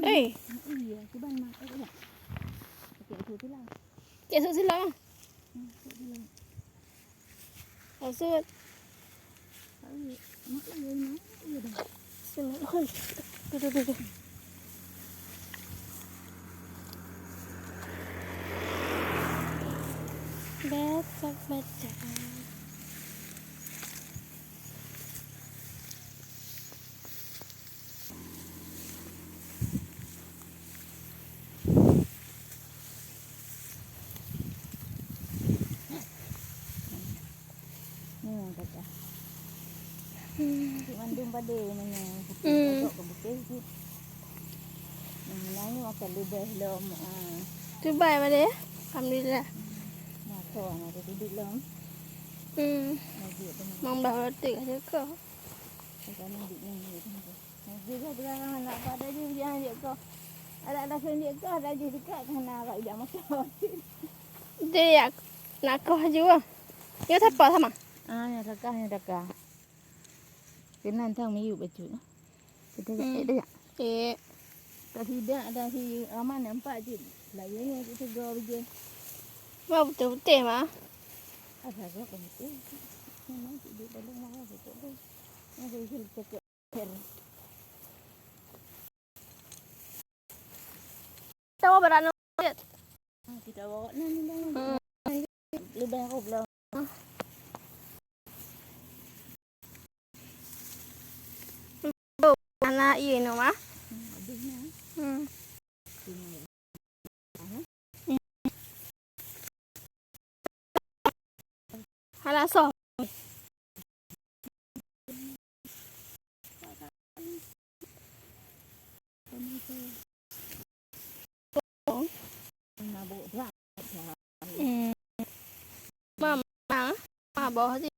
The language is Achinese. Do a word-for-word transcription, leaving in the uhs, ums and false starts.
Eh. Iya, cuba mak. Eh, iya. Okey, aku tu lah. Cek suk silap ah. Hmm, cek silap. Maksud. Tahu, mak iya, mak iya dah. Sini. Duh, duh, duh, duh. Besok baca. Nyoe gajah. Hmm. Cik mandum padé nyoe. Hmm. Agak ke bukeh cit. Nah, nyoe makan leubeh lom, ah. Cuba ya, padé ya. Alhamdulillah. Nah, tu ada duduk lom. Hmm. Lagi ada. Mang bah roti ka jeuet ko. Ada duduk ni. Nah, juga berang anak pada je jangan jeuet ko. Ada ada sendiri ko, ada je dekat sana kat ujang motor. Dia ya nak kau jua. Dia siapa sama? Ah, ya kakak, ya kakak. Kena entah miyup bacut. Kita Hmm. eh, dah. Eh, Tak tidak ada si Rahman nampak je. Lainnya kita dua biji. Wah, betul-betul mah. Ada gak betul. Memang cik dia tolong marah betul tu. Yang saya cakap. Tahu berapa? Ah, kita bawa ni, ni, ni. Hmm. Lubang aku belum. Anak iya ni mah. Hmm, habis ni. Hmm. Sini. Hana soh. Hmm. Mama, mama boh di.